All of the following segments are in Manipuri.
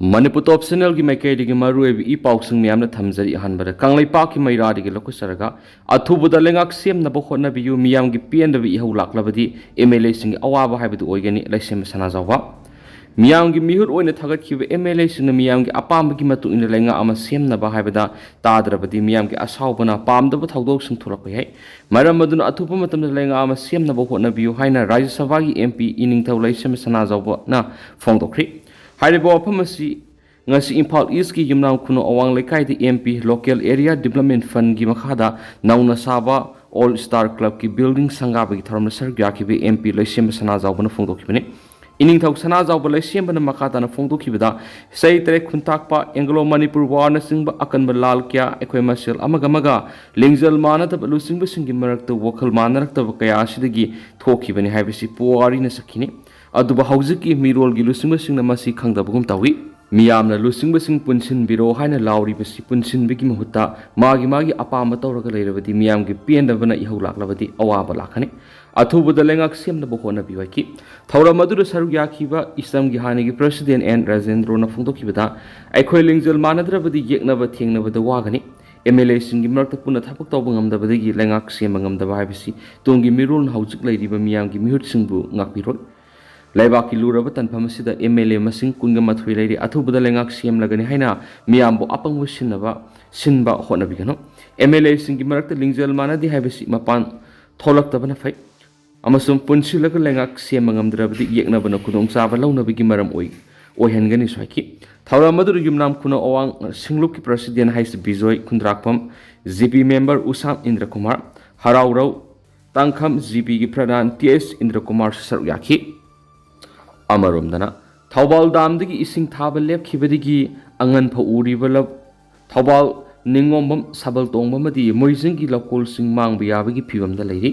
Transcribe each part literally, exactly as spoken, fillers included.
ꯃꯅꯤꯄꯨꯔ ꯇꯣꯞ ꯆꯦꯅꯦꯜꯒꯤ ꯃꯥꯏꯀꯩꯗꯒꯤ ꯃꯔꯨꯑꯣꯏꯕ ꯏ ꯄꯥꯎꯁꯤꯡ ꯃꯌꯥꯝꯅ ꯊꯝꯖꯔꯤ꯫ ꯑꯍꯥꯟꯕꯗ ꯀꯪꯂꯩꯄꯥꯛꯀꯤ ꯃꯩꯔꯥꯗꯒꯤ ꯂꯧꯈꯠꯆꯔꯒ, ꯑꯊꯨꯕꯗ ꯂꯩꯉꯥꯛ ꯁꯦꯝꯅꯕ ꯍꯣꯠꯅꯕꯤꯌꯨ, ꯃꯤꯌꯥꯝꯒꯤ ꯄꯦꯟꯗꯕ ꯏꯍꯧ ꯂꯥꯛꯂꯕꯗꯤ ꯑꯦꯝ ꯑꯦꯜ ꯑꯦꯁꯤꯡꯒꯤ ꯑꯋꯥꯕ ꯍꯥꯏꯕꯗꯨ ꯑꯣꯏꯒꯅꯤ꯫ ꯂꯩꯁꯦꯝꯕ ꯁꯅꯥꯖꯥꯎꯕ꯫ ꯃꯤꯌꯥꯝꯒꯤ ꯃꯤꯍꯨꯠ ꯑꯣꯏꯅ ꯊꯥꯒꯠꯈꯤꯕ ꯑꯦꯝ ꯑꯦꯜ ꯑꯦꯁꯤꯡꯅ ꯃꯤꯌꯥꯝꯒꯤ ꯑꯄꯥꯝꯕꯒꯤ ꯃꯇꯨꯡ ꯏꯟꯅ ꯂꯩꯉꯥꯛ ꯑꯃ ꯁꯦꯝꯅꯕ ꯍꯥꯏꯕꯗ ꯇꯥꯗ꯭ꯔꯕꯗꯤ ꯃꯤꯌꯥꯝꯒꯤ ꯑꯁꯥꯎꯕꯅ ꯄꯥꯝꯗꯕ ꯊꯧꯗꯣꯛꯁꯤꯡ ꯊꯣꯛꯂꯛꯄ ꯌꯥꯏ꯫ ꯃꯔꯝ ꯑꯗꯨꯅ ꯑꯊꯨꯕ ꯃꯇꯝꯗ ꯂꯩꯉꯥꯛ ꯑꯃ ꯁꯦꯝꯅꯕ ꯍꯣꯠꯅꯕꯤꯌꯨ ꯍꯥꯏꯅ ꯔꯥꯖ꯭ꯌ ꯁꯚꯥꯒꯤ ꯑꯦꯝ ꯄꯤ ꯏꯅꯤꯡꯊꯧ ꯂꯩꯁꯦꯝꯕ ꯁꯅꯥꯖꯥꯎꯕꯅ ꯐꯣꯡꯗꯣꯛꯈ꯭ꯔꯤ꯫ ꯍꯥꯏꯔꯤꯕ ꯋꯥꯐꯝ ꯑꯁꯤ ꯉꯁꯤ ꯏꯝꯐꯥꯜ ꯏꯁꯀꯤ ꯌꯨꯝꯅꯥꯝ ꯈꯨꯅꯧ ꯑꯋꯥꯡ ꯂꯩꯀꯥꯏꯗ M P Local Area Development Fundꯒꯤ ꯃꯈꯥꯗ ꯅꯧꯅ ꯁꯥꯕ All Star Clubꯀꯤ building ꯁꯪꯒꯥꯕꯒꯤ ꯊꯧꯔꯝꯗ ꯁꯔꯨꯛ ꯌꯥꯈꯤꯕ ꯑꯦꯝ ꯄꯤ ꯂꯩꯁꯦꯝꯕ ꯁꯅꯥꯖꯥꯎꯕꯅ ꯐꯣꯡꯗꯣꯛꯈꯤꯕꯅꯤ꯫ ꯏꯅꯤꯡꯊꯧ ꯁꯅꯥꯖꯥꯎꯕ ꯂꯩꯁꯦꯝꯕꯅ ꯃꯈꯥ ꯇꯥꯅ ꯐꯣꯡꯗꯣꯛꯈꯤꯕꯗ, ꯆꯍꯤ ꯇꯔꯦꯠ ꯈꯨꯟꯇꯥꯛꯄ Anglo Manipur Warꯅꯆꯤꯡꯕ ꯑꯀꯟꯕ ꯂꯥꯜ ꯀꯌꯥ ꯑꯩꯈꯣꯏ ꯃꯁꯦꯜ ꯑꯃꯒ ꯑꯃꯒ ꯂꯤꯡꯖꯦꯜ ꯃꯥꯟꯅꯗꯕ ꯂꯨꯆꯤꯡꯕꯁꯤꯡꯒꯤ ꯃꯔꯛꯇ ꯋꯥꯈꯜ ꯃꯥꯟꯅꯔꯛꯇꯕ ꯀꯌꯥ ꯑꯁꯤꯗꯒꯤ ꯊꯣꯛꯈꯤꯕꯅꯤ ꯍꯥꯏꯕꯁꯤ ꯄꯨꯋꯥꯔꯤꯅ ꯁꯛꯈꯤꯅꯤ꯫ ꯑꯗꯨꯕꯨ ꯍꯧꯖꯤꯛꯀꯤ ꯃꯤꯔꯣꯜꯒꯤ ꯂꯨꯆꯤꯡꯕꯁꯤꯡꯅ ꯃꯁꯤ ꯈꯪꯗꯕꯒꯨꯝ ꯇꯧꯏ꯫ ꯃꯤꯌꯥꯝꯅ ꯂꯨꯆꯤꯡꯕꯁꯤꯡ ꯄꯨꯟꯁꯤꯟꯕꯤꯔꯣ ꯍꯥꯏꯅ ꯂꯥꯎꯔꯤꯕꯁꯤ ꯄꯨꯟꯁꯤꯟꯕꯒꯤ ꯃꯍꯨꯠꯇ ꯃꯥꯒꯤ ꯃꯥꯒꯤ ꯑꯄꯥꯝꯕ ꯇꯧꯔꯒ ꯂꯩꯔꯕꯗꯤ ꯃꯤꯌꯥꯝꯒꯤ ꯄꯦꯟꯗꯕꯅ ꯏꯍꯧ ꯂꯥꯛꯂꯕꯗꯤ ꯑꯋꯥꯕ ꯂꯥꯛꯀꯅꯤ꯫ ꯑꯊꯨꯕꯗ ꯂꯩꯉꯥꯛ ꯁꯦꯝꯅꯕ ꯍꯣꯠꯅꯕꯤꯌꯨ ꯍꯥꯏꯈꯤ꯫ ꯊꯧꯔꯝ ꯑꯗꯨꯗ ꯁꯔꯨꯛ ꯌꯥꯈꯤꯕ ꯏꯁꯂꯝꯒꯤ ꯍꯥꯟꯅꯒꯤ President N ꯔꯥꯖꯦꯟꯗ꯭ꯔꯣꯅ ꯐꯣꯡꯗꯣꯛꯈꯤꯕꯗ, ꯑꯩꯈꯣꯏ ꯂꯤꯡꯖꯦꯜ ꯃꯥꯟꯅꯗ꯭ꯔꯕꯗꯤ ꯌꯦꯛꯅꯕ ꯊꯦꯡꯅꯕꯗ ꯋꯥꯒꯅꯤ꯫ ꯑꯦꯝ ꯑꯦꯜ ꯑꯦꯁꯤꯡꯒꯤ ꯃꯔꯛꯇ ꯄꯨꯟꯅ ꯊꯕꯛ ꯇꯧꯕ ꯉꯝꯗꯕꯗꯒꯤ ꯂꯩꯉꯥꯛ ꯁꯦꯝꯕ ꯉꯝꯗꯕ ꯍꯥꯏꯕꯁꯤ ꯇꯨꯡꯒꯤ ꯃꯤꯔꯣꯜꯅ ꯍꯧꯖꯤꯛ ꯂꯩꯔꯤꯕ ꯃꯤꯌꯥꯝꯒꯤ ꯃꯤꯍꯨꯠꯁꯤꯡꯕꯨ ꯉꯥꯛꯄꯤꯔꯣꯏ꯫ ꯂꯩꯕꯥꯛꯀꯤ ꯂꯨꯔꯕ ꯇꯥꯟꯐꯝ ꯑꯁꯤꯗ ꯑꯦꯝ ꯑꯦꯜ ꯑꯦ ꯃꯁꯤꯡ ꯀꯨꯟꯒ ꯃꯥꯊꯣꯏ ꯂꯩꯔꯤ꯫ ꯑꯊꯨꯕꯗ ꯂꯩꯉꯥꯛ ꯁꯦꯝꯂꯒꯅꯤ ꯍꯥꯏꯅ ꯃꯤꯌꯥꯝꯕꯨ ꯑꯄꯪꯕ ꯁꯤꯟꯅꯕ, ꯁꯤꯟꯕ ꯍꯣꯠꯅꯕꯤꯒꯅꯨ꯫ ꯑꯦꯝ ꯑꯦꯜ ꯑꯦꯁꯤꯡꯒꯤ ꯃꯔꯛꯇ ꯂꯤꯡꯖꯦꯜ ꯃꯥꯟꯅꯗꯦ ꯍꯥꯏꯕꯁꯤ ꯃꯄꯥꯟ ꯊꯣꯛꯂꯛꯇꯕꯅ ꯐꯩ꯫ ꯑꯃꯁꯨꯡ ꯄꯨꯟꯁꯤꯜꯂꯒ ꯂꯩꯉꯥꯛ ꯁꯦꯝꯕ ꯉꯝꯗ꯭ꯔꯕꯗꯤ ꯌꯦꯛꯅꯕꯅ ꯈꯨꯗꯣꯡꯆꯥꯕ ꯂꯧꯅꯕꯒꯤ ꯃꯔꯝ ꯑꯣꯏ, ꯑꯣꯏꯍꯟꯒꯅꯤꯁꯨ ꯍꯥꯏꯈꯤ꯫ ꯊꯧꯔꯝ ꯑꯗꯨꯗ ꯌꯨꯝꯅꯥꯝ ꯈꯨꯅꯧ ꯑꯋꯥꯡ ꯁꯤꯡꯂꯨꯞꯀꯤ President ꯍꯩꯁ ꯕꯤꯖꯣꯏ ꯈꯨꯟꯗ꯭ꯔꯥꯛꯄꯝ, ꯖꯤ ꯄꯤ member ꯎꯁꯥꯝ ꯏꯟꯗ꯭ꯔꯀꯨꯃꯥꯔ, ꯍꯔꯥꯎꯔꯧ ꯇꯥꯡꯈꯝ ꯖꯤ ꯄꯤꯒꯤ ꯄ꯭ꯔꯙꯥꯟ ꯇꯤ ꯑꯦꯁ ꯏꯟꯗ꯭ꯔꯀꯨꯃꯥꯔꯁꯨ ꯁꯔꯨꯛ ꯌꯥꯈꯤ꯫ ꯑꯃꯔꯣꯝꯗꯅ, ꯊꯧꯕꯥꯜ ꯗꯥꯝꯗꯒꯤ ꯏꯁꯤꯡ ꯊꯥꯕ ꯂꯦꯞꯈꯤꯕꯗꯒꯤ ꯑꯉꯟ ꯐꯥꯎ ꯎꯔꯤꯕ ꯂꯧ-, ꯊꯧꯕꯥꯜ ꯅꯤꯡꯉꯣꯝꯕꯝ, ꯁꯕꯜ ꯇꯣꯡꯕ ꯑꯃꯗꯤ ꯃꯣꯏꯖꯤꯡꯒꯤ ꯂꯧꯀꯣꯜꯁꯤꯡ ꯃꯥꯡꯕ ꯌꯥꯕꯒꯤ ꯐꯤꯕꯝꯗ ꯂꯩꯔꯤ꯫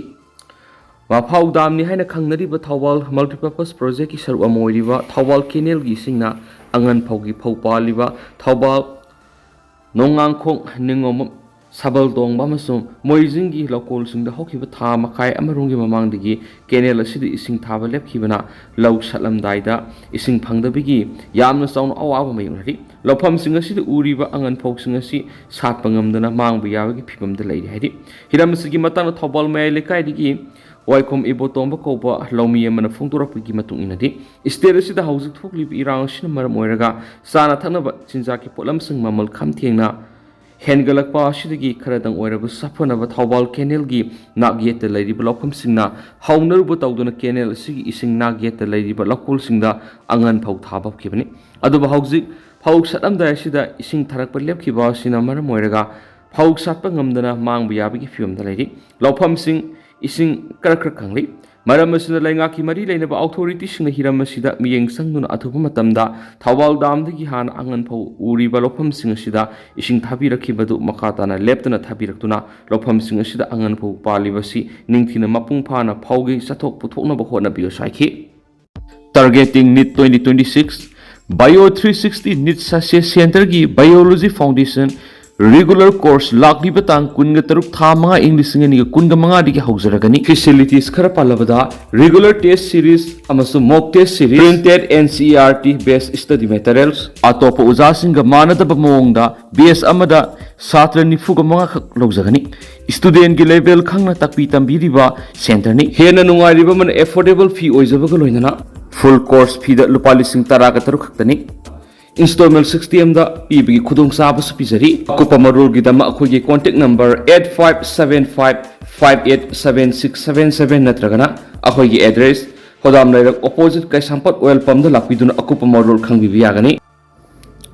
ꯃꯐꯥꯎ ꯗꯥꯝꯅꯤ ꯍꯥꯏꯅ ꯈꯪꯅꯔꯤꯕ ꯊꯧꯕꯥꯜ Multipurpose Projectꯀꯤ ꯁꯔꯨꯛ ꯑꯃ ꯑꯣꯏꯔꯤꯕ ꯊꯧꯕꯥꯜ Canalꯒꯤ ꯏꯁꯤꯡꯅ ꯑꯉꯟ ꯐꯥꯎꯒꯤ ꯐꯧ ꯄꯥꯜꯂꯤꯕ ꯊꯧꯕꯥꯜ ꯅꯣꯡꯉꯥꯡꯈꯣꯡ ꯅꯤꯡꯉꯣꯝꯕꯝ ꯁꯕꯜ ꯇꯣꯡꯕ ꯑꯃꯁꯨꯡ ꯃꯣꯏꯖꯤꯡꯒꯤ ꯂꯧꯀꯣꯜꯁꯤꯡꯗ ꯍꯧꯈꯤꯕ ꯊꯥ ꯃꯈꯥꯏ ꯑꯃꯔꯣꯝꯒꯤ ꯃꯃꯥꯡꯗꯒꯤ ꯀꯦꯅꯦꯜ ꯑꯁꯤꯗ ꯏꯁꯤꯡ ꯊꯥꯕ ꯂꯦꯞꯈꯤꯕꯅ ꯂꯧ ꯁꯠꯂꯝꯗꯥꯏꯗ ꯏꯁꯤꯡ ꯐꯪꯗꯕꯒꯤ ꯌꯥꯝꯅ ꯆꯥꯎꯅ ꯑꯋꯥꯕ ꯃꯥꯌꯣꯛꯅꯔꯤ꯫ ꯂꯧꯐꯝꯁꯤꯡ ꯑꯁꯤꯗ ꯎꯔꯤꯕ ꯑꯉꯟ ꯐꯧꯁꯤꯡ ꯑꯁꯤ ꯁꯥꯠꯄ ꯉꯝꯗꯅ ꯃꯥꯡꯕ ꯌꯥꯕꯒꯤ ꯐꯤꯕꯝꯗ ꯂꯩꯔꯤ ꯍꯥꯏꯔꯤ꯫ ꯍꯤꯔꯝ ꯑꯁꯤꯒꯤ ꯃꯇꯥꯡꯗ ꯊꯧꯕꯥꯜ ꯃꯌꯥꯏ ꯂꯩꯀꯥꯏꯗꯒꯤ ꯋꯥꯏꯈꯣꯝ ꯏꯕꯣꯇꯣꯝꯕ ꯀꯧꯕ ꯂꯧꯃꯤ ꯑꯃꯅ ꯐꯣꯡꯗꯣꯔꯛꯄꯒꯤ ꯃꯇꯨꯡ ꯏꯟꯅꯗꯤ, ꯏꯁꯇꯦꯠ ꯑꯁꯤꯗ ꯍꯧꯖꯤꯛ ꯊꯣꯛꯂꯤꯕ ꯏꯔꯥꯡ ꯑꯁꯤꯅ ꯃꯔꯝ ꯑꯣꯏꯔꯒ ꯆꯥꯅ ꯊꯛꯅꯕ ꯆꯤꯟꯖꯥꯛꯀꯤ ꯄꯣꯠꯂꯝꯁꯤꯡ ꯃꯃꯜ ꯈꯝ ꯊꯦꯡꯅ ꯍꯦꯟꯒꯠꯂꯛꯄ ꯑꯁꯤꯗꯒꯤ ꯈꯔꯗꯪ ꯑꯣꯏꯔꯕ ꯁꯥꯐꯅꯕ ꯊꯧꯕꯥꯜ ꯀꯦꯅꯦꯜꯒꯤ ꯅꯥꯛ ꯌꯦꯠꯇ ꯂꯩꯔꯤꯕ ꯂꯧꯐꯝꯁꯤꯡꯅ ꯍꯧꯅꯔꯨꯕ ꯇꯧꯗꯨꯅ ꯀꯦꯅꯦꯜ ꯑꯁꯤꯒꯤ ꯏꯁꯤꯡ ꯅꯥꯛ ꯌꯦꯠꯇ ꯂꯩꯔꯤꯕ ꯂꯧꯀꯣꯜꯁꯤꯡꯗ ꯑꯉꯟ ꯐꯧ ꯊꯥꯕ ꯍꯧꯈꯤꯕꯅꯤ꯫ ꯑꯗꯨꯕꯨ ꯍꯧꯖꯤꯛ ꯐꯧ ꯁꯠꯂꯝꯗꯥꯏ ꯑꯁꯤꯗ ꯏꯁꯤꯡ ꯊꯥꯔꯛꯄ ꯂꯦꯞꯈꯤꯕ ꯑꯁꯤꯅ ꯃꯔꯝ ꯑꯣꯏꯔꯒ ꯐꯧ ꯁꯥꯠꯄ ꯉꯝꯗꯅ ꯃꯥꯡꯕ ꯌꯥꯕꯒꯤ ꯐꯤꯕꯝꯗ ꯂꯩꯔꯤ꯫ ꯂꯧꯐꯝꯁꯤꯡ ꯏꯁꯤꯡ ꯈꯔ ꯈꯔ ꯈꯪꯂꯤ꯫ ꯃꯔꯝ ꯑꯁꯤꯅ ꯂꯩꯉꯥꯛꯀꯤ ꯃꯔꯤ ꯂꯩꯅꯕ ꯑꯣꯊꯣꯔꯤꯇꯤꯁꯤꯡꯅ ꯍꯤꯔꯝ ꯑꯁꯤꯗ ꯃꯤꯠꯌꯦꯡ ꯆꯪꯗꯨꯅ ꯑꯊꯨꯕ ꯃꯇꯝꯗ ꯊꯧꯕꯥꯜ ꯗꯥꯝꯗꯒꯤ ꯍꯥꯟꯅ ꯑꯉꯟ ꯐꯧ ꯎꯔꯤꯕ ꯂꯧꯐꯝꯁꯤꯡ ꯑꯁꯤꯗ ꯏꯁꯤꯡ ꯊꯥꯕꯤꯔꯛꯈꯤꯕꯗꯨ ꯃꯈꯥ ꯇꯥꯅ ꯂꯦꯞꯇꯅ ꯊꯥꯕꯤꯔꯛꯇꯨꯅ ꯂꯧꯐꯝꯁꯤꯡ ꯑꯁꯤꯗ ꯑꯉꯟ ꯐꯧ ꯄꯥꯜꯂꯤꯕꯁꯤ ꯅꯤꯡꯊꯤꯅ ꯃꯄꯨꯡ ꯐꯥꯅ ꯐꯧꯒꯤ ꯆꯥꯊꯣꯛ ꯄꯨꯊꯣꯛꯅꯕ ꯍꯣꯠꯅꯕꯤꯌꯨ ꯍꯥꯏꯈꯤ꯫ Targeting NEET twenty twenty-six, Bio three sixty NEET Success Centerꯒꯤ Biology Foundation regular course ꯂꯥꯛꯂꯤꯕ ꯇꯥꯡ ꯀꯨꯟꯒ ꯇꯔꯨꯛ ꯊꯥ ꯃꯉꯥ ꯏꯪ ꯂꯤꯁꯤꯡ ꯑꯅꯤꯒ ꯀꯨꯟꯒ ꯃꯉꯥꯗꯒꯤ ꯍꯧꯖꯔꯒꯅꯤ꯫ Facilities ꯈꯔ ꯄꯜꯂꯕꯗ, regular test series ꯑꯃꯁꯨꯡ mock test series, printed NCERT based study materials, ꯑꯇꯣꯞꯄ ꯑꯣꯖꯥꯁꯤꯡꯒ ꯃꯥꯟꯅꯗꯕ ꯃꯑꯣꯡꯗ batch ꯑꯃꯗ ꯁꯥꯇ꯭ꯔ ꯅꯤꯐꯨꯒ ꯃꯉꯥ ꯈꯛ ꯂꯧꯖꯒꯅꯤ꯫ Studentꯒꯤ level ꯈꯪꯅ ꯇꯥꯛꯄꯤ ꯇꯝꯕꯤꯔꯤꯕ centerꯅꯤ꯫ ꯍꯦꯟꯅ ꯅꯨꯡꯉꯥꯏꯔꯤꯕ ꯑꯃꯅ affordable fee ꯑꯣꯏꯖꯕꯒ ꯂꯣꯏꯅꯅ full course feeꯗ ꯂꯨꯄꯥ ꯂꯤꯁꯤꯡ ꯇꯔꯥꯒ ꯇꯔꯨꯛ ꯈꯛꯇꯅꯤ꯫ Installment systemꯗ ꯄꯤꯕꯒꯤ ꯈꯨꯗꯣꯡꯆꯥꯕꯁꯨ ꯄꯤꯖꯔꯤ꯫ ꯑꯀꯨꯞꯄ ꯃꯔꯣꯜꯒꯤꯗꯃꯛ ꯑꯩꯈꯣꯏꯒꯤ contact number eight five seven five five eight seven six seven seven ꯅꯠꯇ꯭ꯔꯒꯅ ꯑꯩꯈꯣꯏꯒꯤ address, ꯍꯣꯗꯥꯝ ꯂꯩꯔꯛ opposite ꯀꯩꯁꯥꯝꯄꯥꯠ oil pumpꯗ ꯂꯥꯛꯄꯤꯗꯨꯅ ꯑꯀꯨꯞꯄ ꯃꯔꯣꯜ ꯈꯪꯕꯤꯕ ꯌꯥꯒꯅꯤ꯫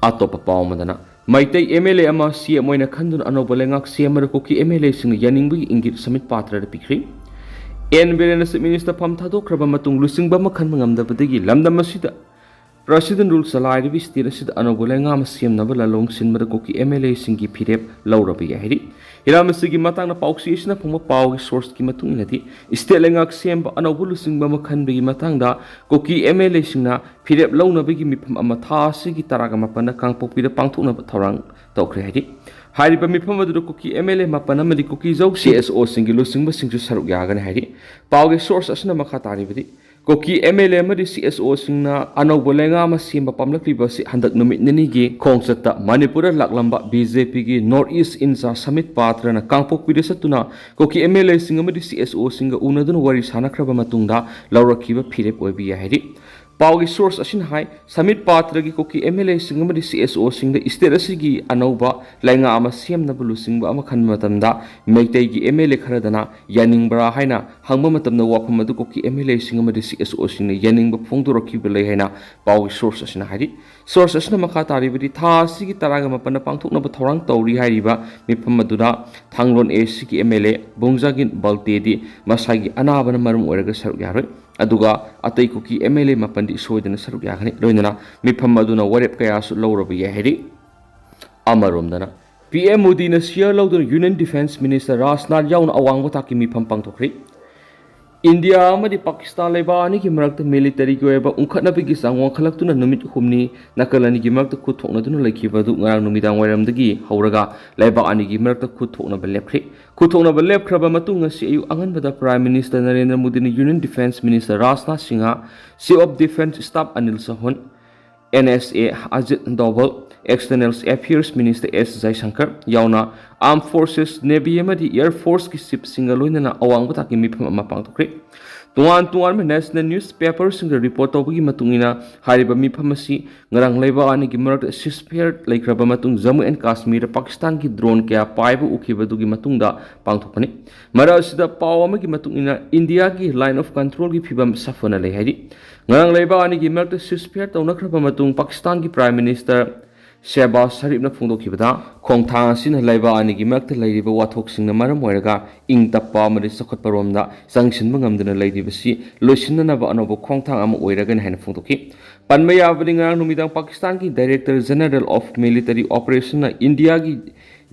ꯑꯇꯣꯞꯄ ꯄꯥꯎ ꯑꯃꯗꯅ, ꯃꯩꯇꯩ MLA ꯑꯃ CM ꯑꯣꯏꯅ ꯈꯟꯗꯨꯅ ꯑꯅꯧꯕ ꯂꯩꯉꯥꯛ ꯁꯦꯝꯕꯗ ꯀꯨꯀꯤ MLAꯁꯤꯡꯅ ꯌꯥꯅꯤꯡꯕꯒꯤ ꯏꯪꯒꯤꯠ ꯁꯃꯤꯠ ꯄꯥꯇ꯭ꯔꯗ ꯄꯤꯈ꯭ꯔꯤ꯫ ꯑꯦꯟ ꯕꯤꯔꯦꯟꯅ Chief Minister ꯐꯝ ꯊꯥꯗꯣꯛꯈ꯭ꯔꯕ ꯃꯇꯨꯡ ꯂꯨꯆꯤꯡꯕ ꯑꯃ ꯈꯟꯕ ꯉꯝꯗꯕꯗꯒꯤ ꯂꯝꯗꯝ ꯑꯁꯤꯗ President Rule ꯆꯂꯥꯏꯔꯤꯕ state ꯑꯁꯤꯗ ꯑꯅꯧꯕ ꯂꯩꯉꯥꯛ ꯑꯃ ꯁꯦꯝꯅꯕ ꯂꯥꯂꯣꯡ ꯁꯤꯟꯕꯗ ꯀꯨꯀꯤ MLAꯁꯤꯡꯒꯤ ꯐꯤꯔꯦꯞ ꯂꯧꯔꯕ ꯌꯥꯏ ꯍꯥꯏꯔꯤ꯫ ꯍꯤꯔꯝ ꯑꯁꯤꯒꯤ ꯃꯇꯥꯡꯗ ꯄꯥꯎꯆꯦ ꯑꯁꯤꯅ ꯐꯪꯕ ꯄꯥꯎꯒꯤ sourceꯀꯤ ꯃꯇꯨꯡ ꯏꯟꯅꯗꯤ, state ꯂꯩꯉꯥꯛ ꯁꯦꯝꯕ ꯑꯅꯧꯕ ꯂꯨꯆꯤꯡꯕ ꯑꯃ ꯈꯟꯕꯒꯤ ꯃꯇꯥꯡꯗ ꯀꯨꯀꯤ MLAꯁꯤꯡꯅ ꯐꯤꯔꯦꯞ ꯂꯧꯅꯕꯒꯤ ꯃꯤꯐꯝ ꯑꯃ ꯊꯥ ꯑꯁꯤꯒꯤ ꯇꯔꯥꯒ ꯃꯥꯄꯟꯗ ꯀꯥꯡꯄꯣꯛꯄꯤꯗ ꯄꯥꯡꯊꯣꯛꯅꯕ ꯊꯧꯔꯥꯡ ꯇꯧꯈ꯭ꯔꯦ ꯍꯥꯏꯔꯤ꯫ ꯍꯥꯏꯔꯤꯕ ꯃꯤꯐꯝ ꯑꯗꯨꯗ ꯀꯨꯀꯤ ꯑꯦꯝ ꯑꯦꯜ ꯑꯦ ꯃꯥꯄꯟ ꯑꯃꯗꯤ ꯀꯨꯀꯤꯖꯧ ꯁꯤ ꯑꯦꯁ ꯑꯣꯁꯤꯡꯒꯤ ꯂꯨꯆꯤꯡꯕꯁꯤꯡꯁꯨ ꯁꯔꯨꯛ ꯌꯥꯒꯅꯤ ꯍꯥꯏꯔꯤ꯫ ꯄꯥꯎꯒꯤ ꯁꯣꯔꯁ ꯑꯁꯤꯅ ꯃꯈꯥ ꯇꯥꯔꯤꯕꯗꯤ, ꯀꯨꯀꯤ ꯑꯦꯝ ꯑꯦꯜ ꯑꯦ ꯑꯃꯗꯤ ꯁꯤ ꯑꯦꯁ ꯑꯣꯁꯤꯡꯅ ꯑꯅꯧꯕ ꯂꯩꯉꯥꯛ ꯑꯃ ꯁꯦꯝꯕ ꯄꯥꯝꯂꯛꯂꯤꯕ ꯑꯁꯤ ꯍꯟꯗꯛ ꯅꯨꯃꯤꯠ ꯅꯤꯅꯤꯒꯤ ꯈꯣꯡꯆꯠꯇ ꯃꯅꯤꯄꯨꯔꯗ ꯂꯥꯛꯂꯝꯕ ꯕꯤ ꯖꯦ ꯄꯤꯒꯤ ꯅꯣꯔꯠ ꯏꯁ ꯏꯟꯆꯥꯔꯖ ꯁꯃꯤꯠ ꯄꯥꯇ꯭ꯔꯅ ꯀꯥꯡꯄꯣꯛꯄꯤꯗ ꯆꯠꯇꯨꯅ ꯀꯨꯀꯤ ꯑꯦꯝ ꯑꯦꯜ ꯑꯦꯁꯤꯡ ꯑꯃꯗꯤ ꯁꯤ ꯑꯦꯁ ꯑꯣꯁꯤꯡꯒ ꯎꯅꯗꯨꯅ ꯋꯥꯔꯤ ꯁꯥꯟꯅꯈ꯭ꯔꯕ ꯃꯇꯨꯡꯗ ꯂꯧꯔꯛꯈꯤꯕ ꯐꯤꯔꯦꯞ ꯑꯣꯏꯕ ꯌꯥꯏ ꯍꯥꯏꯔꯤ꯫ ꯄꯥꯎꯒꯤ ꯁꯣꯔꯁ ꯑꯁꯤꯅ ꯍꯥꯏ, ꯁꯃꯤꯠ ꯄꯥꯇ꯭ꯔꯒꯤ ꯀꯨꯀꯤ ꯑꯦꯝ ꯑꯦꯜ ꯑꯦꯁꯤꯡ ꯑꯃꯗꯤ ꯁꯤ ꯑꯦꯁ ꯑꯣꯁꯤꯡꯗ ꯏꯁꯇꯦꯠ ꯑꯁꯤꯒꯤ ꯑꯅꯧꯕ ꯂꯩꯉꯥꯛ ꯑꯃ ꯁꯦꯝꯅꯕ ꯂꯨꯆꯤꯡꯕ ꯑꯃ ꯈꯟꯕ ꯃꯇꯝꯗ ꯃꯩꯇꯩꯒꯤ ꯑꯦꯝ ꯑꯦꯜ ꯑꯦ ꯈꯔꯗꯅ ꯌꯥꯅꯤꯡꯕ꯭ꯔꯥ ꯍꯥꯏꯅ ꯍꯪꯕ ꯃꯇꯝꯗ ꯋꯥꯐꯝ ꯑꯗꯨ ꯀꯨꯀꯤ ꯑꯦꯝ ꯑꯦꯜ ꯑꯦꯁꯤꯡ ꯑꯃꯗꯤ ꯁꯤ ꯑꯦꯁ ꯑꯣꯁꯤꯡꯅ ꯌꯥꯅꯤꯡꯕ ꯐꯣꯡꯗꯣꯔꯛꯈꯤꯕ ꯂꯩ ꯍꯥꯏꯅ ꯄꯥꯎꯒꯤ ꯁꯣꯔꯁ ꯑꯁꯤꯅ ꯍꯥꯏꯔꯤ꯫ ꯁꯣꯔꯁ ꯑꯁꯤꯅ ꯃꯈꯥ ꯇꯥꯔꯤꯕꯗꯤ, ꯊꯥ ꯑꯁꯤꯒꯤ ꯇꯔꯥꯒ ꯃꯥꯄꯟꯗ ꯄꯥꯡꯊꯣꯛꯅꯕ ꯊꯧꯔꯥꯡ ꯇꯧꯔꯤ ꯍꯥꯏꯔꯤꯕ ꯃꯤꯐꯝ ꯑꯗꯨꯗ ꯊꯥꯡꯂꯣꯟ ꯑꯦ ꯁꯤꯒꯤ ꯑꯦꯝ ꯑꯦꯜ ꯑꯦ ꯕꯨꯡꯖꯥꯒꯤꯟ ꯕꯜꯇꯦꯗꯤ ꯃꯁꯥꯒꯤ ꯑꯅꯥꯕꯅ ꯃꯔꯝ ꯑꯣꯏꯔꯒ ꯁꯔꯨꯛ ꯌꯥꯔꯣꯏ꯫ ꯑꯗꯨꯒ ꯑꯇꯩ ꯀꯨꯀꯤ ꯑꯦꯝ ꯑꯦꯜ ꯑꯦ ꯃꯥꯄꯟꯗꯤ ꯁꯣꯏꯗꯅ ꯁꯔꯨꯛ ꯌꯥꯒꯅꯤ꯫ ꯂꯣꯏꯅꯅ ꯃꯤꯐꯝ ꯑꯗꯨꯅ ꯋꯥꯔꯦꯞ ꯀꯌꯥꯁꯨ ꯂꯧꯔꯕ ꯌꯥꯏ ꯍꯥꯏꯔꯤ꯫ ꯑꯃꯔꯣꯝꯗꯅ ꯄꯤ ꯑꯦꯝ ꯃꯣꯗꯤꯅ ꯁꯤꯌꯥꯔ ꯂꯧꯗꯨꯅ ꯌꯨꯅꯤꯌꯟ ꯗꯤꯐꯦꯟꯁ ꯃꯤꯅꯤꯁꯇꯔ ꯔꯥꯖꯅꯥꯊ ꯌꯥꯎꯅ ꯑꯋꯥꯡꯕ ꯊꯥꯛꯀꯤ ꯃꯤꯐꯝ ꯄꯥꯡꯊꯣꯛꯈ꯭ꯔꯤ꯫ ꯏꯟꯗꯤꯌꯥ ꯑꯃꯗꯤ ꯄꯥꯀꯤꯁꯇꯥꯟ ꯂꯩꯕꯥꯛ ꯑꯅꯤꯒꯤ ꯃꯔꯛꯇ ꯃꯤꯂꯤꯇꯔꯤꯒꯤ ꯑꯣꯏꯕ ꯎꯪꯈꯠꯅꯕꯒꯤ ꯆꯥꯡ ꯋꯥꯡꯈꯠꯂꯛꯇꯨꯅ ꯅꯨꯃꯤꯠ ꯍꯨꯝꯅꯤ ꯅꯥꯀꯜ ꯑꯅꯤꯒꯤ ꯃꯔꯛꯇ ꯈꯨꯠ ꯊꯣꯛꯅꯗꯨꯅ ꯂꯩꯈꯤꯕ ꯑꯗꯨ ꯉꯔꯥꯡ ꯅꯨꯃꯤꯗꯥꯡ ꯋꯥꯏꯔꯝꯗꯒꯤ ꯍꯧꯔꯒ ꯂꯩꯕꯥꯛ ꯑꯅꯤꯒꯤ ꯃꯔꯛꯇ ꯈꯨꯠ ꯊꯣꯛꯅꯕ ꯂꯦꯞꯈ꯭ꯔꯦ꯫ ꯈꯨꯠ ꯊꯣꯛꯅꯕ ꯂꯦꯞꯈ꯭ꯔꯕ ꯃꯇꯨꯡ ꯉꯁꯤ ꯑꯌꯨꯛ ꯑꯉꯟꯕꯗ ꯄ꯭ꯔꯥꯏꯝ ꯃꯤꯅꯤꯁꯇꯔ ꯅꯔꯦꯟꯗ꯭ꯔ ꯃꯣꯗꯤꯅ union defence minister Rajnath Singh, chief of defence staff Anil Chauhan, N S A Ajit Doval, external affairs minister S Jaishankar ꯌꯥꯎꯅ ꯑꯥꯔꯝ ꯐꯣꯔꯁꯦꯁ, ꯅꯦꯚꯤ ꯑꯃꯗꯤ ꯑꯦꯌꯔ ꯐꯣꯔꯁꯀꯤ ꯆꯤꯐꯁꯤꯡꯒ ꯂꯣꯏꯅꯅ ꯑꯋꯥꯡꯕ ꯊꯥꯛꯀꯤ ꯃꯤꯐꯝ ꯑꯃ ꯄꯥꯡꯊꯣꯛꯈ꯭ꯔꯦ꯫ ꯇꯣꯉꯥꯟ ꯇꯣꯉꯥꯟꯕ ꯅꯦꯁꯅꯦꯜ ꯅ꯭ꯌꯨꯁ ꯄꯦꯄꯔꯁꯤꯡꯗ ꯔꯤꯄꯣꯔꯠ ꯇꯧꯕꯒꯤ ꯃꯇꯨꯡ ꯏꯟꯅ, ꯍꯥꯏꯔꯤꯕ ꯃꯤꯐꯝ ꯑꯁꯤ ꯉꯔꯥꯡ ꯂꯩꯕꯥꯛ ꯑꯅꯤꯒꯤ ꯃꯔꯛꯇ ꯁꯤꯁꯐꯦꯌꯔ ꯂꯩꯈ꯭ꯔꯕ ꯃꯇꯨꯡ ꯖꯝꯃꯨ ꯑꯦꯟ ꯀꯥꯁꯃꯤꯔꯗ ꯄꯥꯀꯤꯁꯇꯥꯟꯒꯤ ꯗ꯭ꯔꯣꯟ ꯀꯌꯥ ꯄꯥꯏꯕ ꯎꯈꯤꯕꯗꯨꯒꯤ ꯃꯇꯨꯡꯗ ꯄꯥꯡꯊꯣꯛꯄꯅꯤ꯫ ꯃꯔꯛ ꯑꯁꯤꯗ ꯄꯥꯎ ꯑꯃꯒꯤ ꯃꯇꯨꯡ ꯏꯟꯅ ꯏꯟꯗꯤꯌꯥꯒꯤ ꯂꯥꯏꯟ ꯑꯣꯐ ꯀꯟꯇ꯭ꯔꯣꯜꯒꯤ ꯐꯤꯕꯝ ꯁꯥꯐꯅ ꯂꯩ ꯍꯥꯏꯔꯤ꯫ ꯉꯔꯥꯡ ꯂꯩꯕꯥꯛ ꯑꯅꯤꯒꯤ ꯃꯔꯛꯇ ꯁꯤꯁꯐꯦꯌꯔ ꯇꯧꯅꯈ꯭ꯔꯕ ꯃꯇꯨꯡ ꯄꯥꯀꯤꯁꯇꯥꯟꯒꯤ ꯄ꯭ꯔꯥꯏꯝ ꯃꯤꯅꯤꯁꯇꯔ ꯁꯦꯍꯕꯥꯖ ꯁꯔꯤꯐꯅ ꯐꯣꯡꯗꯣꯛꯈꯤꯕꯗ, ꯈꯣꯡꯊꯥꯡ ꯑꯁꯤꯅ ꯂꯩꯕꯥꯛ ꯑꯅꯤꯒꯤ ꯃꯔꯛꯇ ꯂꯩꯔꯤꯕ ꯋꯥꯊꯣꯛꯁꯤꯡꯅ ꯃꯔꯝ ꯑꯣꯏꯔꯒ ꯏꯪ ꯇꯞꯄ ꯑꯃꯗꯤ ꯆꯥꯎꯈꯠꯄꯔꯣꯝꯗ ꯆꯪꯁꯤꯟꯕ ꯉꯝꯗꯅ ꯂꯩꯔꯤꯕꯁꯤ ꯂꯣꯏꯁꯤꯟꯅꯅꯕ ꯑꯅꯧꯕ ꯈꯣꯡꯊꯥꯡ ꯑꯃ ꯑꯣꯏꯔꯒꯅꯤ ꯍꯥꯏꯅ ꯐꯣꯡꯗꯣꯛꯈꯤ꯫ ꯄꯟꯕ ꯌꯥꯕꯗꯤ, ꯉꯔꯥꯡ ꯅꯨꯃꯤꯗꯥꯡ ꯄꯥꯀꯤꯁꯇꯥꯟꯒꯤ ꯗꯥꯏꯔꯦꯛꯇꯔ ꯖꯦꯅꯔꯦꯜ ꯑꯣꯐ ꯃꯤꯂꯤꯇꯔꯤ ꯑꯣꯄꯔꯦꯁꯟꯅ ꯏꯟꯗꯤꯌꯥꯒꯤ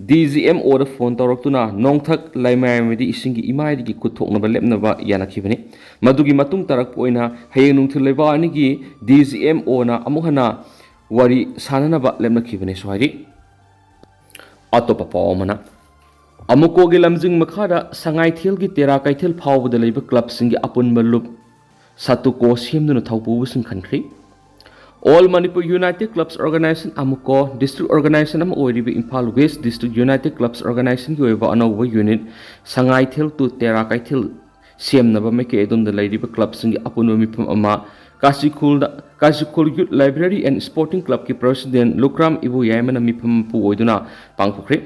ꯗꯤ ꯖꯤ ꯑꯦꯝ ꯑꯣꯗ ꯐꯣꯟ ꯇꯧꯔꯛꯇꯨꯅ ꯅꯣꯡꯊꯛ ꯂꯩꯃꯥꯏꯃꯗꯤ ꯏꯁꯤꯡꯒꯤ ꯏꯃꯥꯏꯗꯒꯤ ꯈꯨꯠ ꯊꯣꯛꯅꯕ ꯂꯦꯞꯅꯕ ꯌꯥꯅꯈꯤꯕꯅꯤ꯫ ꯃꯗꯨꯒꯤ ꯃꯇꯨꯡ ꯇꯥꯔꯛꯄ ꯑꯣꯏꯅ ꯍꯌꯦꯡ ꯅꯨꯡꯊꯤꯜ ꯂꯩꯕꯥꯛ ꯑꯅꯤꯒꯤ ꯗꯤ ꯖꯤ ꯑꯦꯝ ꯑꯣꯅ ꯑꯃꯨꯛ ꯍꯟꯅ ꯋꯥꯔꯤ ꯁꯥꯅꯅꯕ ꯂꯦꯞꯅꯈꯤꯕꯅꯤꯁꯨ ꯍꯥꯏꯔꯤ꯫ ꯑꯇꯣꯞꯄ ꯄꯥꯎ ꯑꯃꯅ, ꯑꯃꯨꯀꯣꯒꯤ ꯂꯝꯖꯤꯡ ꯃꯈꯥꯗ ꯁꯉꯥꯏꯊꯦꯜꯒꯤ ꯇꯦꯔꯥ ꯀꯩꯊꯦꯜ ꯐꯥꯎꯕꯗ ꯂꯩꯕ ꯀ꯭ꯂꯕꯁꯤꯡꯒꯤ ꯑꯄꯨꯟꯕ ꯂꯨꯞ ꯁꯥꯇꯨꯀꯣ ꯁꯦꯝꯗꯨꯅ ꯊꯧꯄꯨꯕꯁꯤꯡ ꯈꯟꯈ꯭ꯔꯤ꯫ All Manipur United Clubs Organization, ꯑꯃꯨꯀꯣ, district organization ꯑꯃ ꯑꯣꯏꯔꯤꯕ Imphal West District United Clubs Organizationꯒꯤ ꯑꯣꯏꯕ ꯑꯅꯧꯕ unit ꯁꯉꯥꯏꯊꯦꯜ to ꯇꯦꯔꯥ ꯀꯩꯊꯦꯜ ꯁꯦꯝꯅꯕ ꯃꯥꯏꯀꯩ ꯑꯗꯣꯝꯗ ꯂꯩꯔꯤꯕ ꯀ꯭ꯂꯕꯁꯤꯡꯒꯤ ꯑꯄꯨꯟꯕ ꯃꯤꯐꯝ ꯑꯃ ꯀꯥꯁꯤꯈꯨꯜꯗ, ꯀꯥꯁꯤꯈꯨꯜ Youth Library and Sporting Clubꯀꯤ president ꯂꯨꯀ꯭ꯔꯥꯝ ꯏꯕꯣꯌꯥꯏꯃꯅ ꯃꯤꯐꯝ ꯃꯄꯨ ꯑꯣꯏꯗꯨꯅ ꯄꯥꯡꯊꯣꯛꯈ꯭ꯔꯦ꯫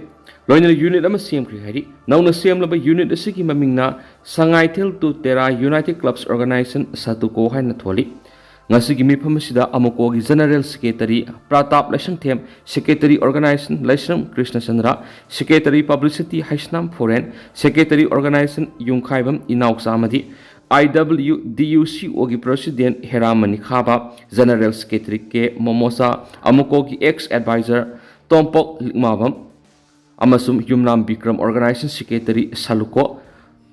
ꯂꯣꯏꯅꯅ unit ꯑꯃ ꯁꯦꯝꯈ꯭ꯔꯦ ꯍꯥꯏꯔꯤ꯫ ꯅꯧꯅ ꯁꯦꯝꯂꯕ unit ꯑꯁꯤꯒꯤ ꯃꯃꯤꯡꯅ Sangaithel to Tera United Clubs Organization ꯁꯥꯇꯨꯀꯣ ꯍꯥꯏꯅ ꯊꯣꯜꯂꯤ꯫ ꯉꯁꯤꯒꯤ ꯃꯤꯐꯝ ꯑꯁꯤꯗ ꯑꯃꯨꯀꯣꯒꯤ General Secretary Pratap Laishangthem, Secretary Organization Laishram Krishnachandra, Secretary Publicity Heisnam Phoren, Secretary Organization Yumkhaibam Inaocha ꯑꯃꯗꯤ IWDUCOꯒꯤ president ꯍꯦꯔꯥꯃꯅꯤ ꯈꯥꯕ, General Secretary ꯀꯦ ꯃꯣꯃꯣꯆꯥ, ꯑꯃꯨꯀꯣꯒꯤ ex advisor ꯇꯣꯝꯄꯣꯛ ꯂꯤꯛꯃꯥꯕꯝ ꯑꯃꯁꯨꯡ ꯌꯨꯝꯅꯥꯝ ꯕꯤꯀ꯭ꯔꯝ Organization Secretary ꯁꯂꯨꯀꯣ,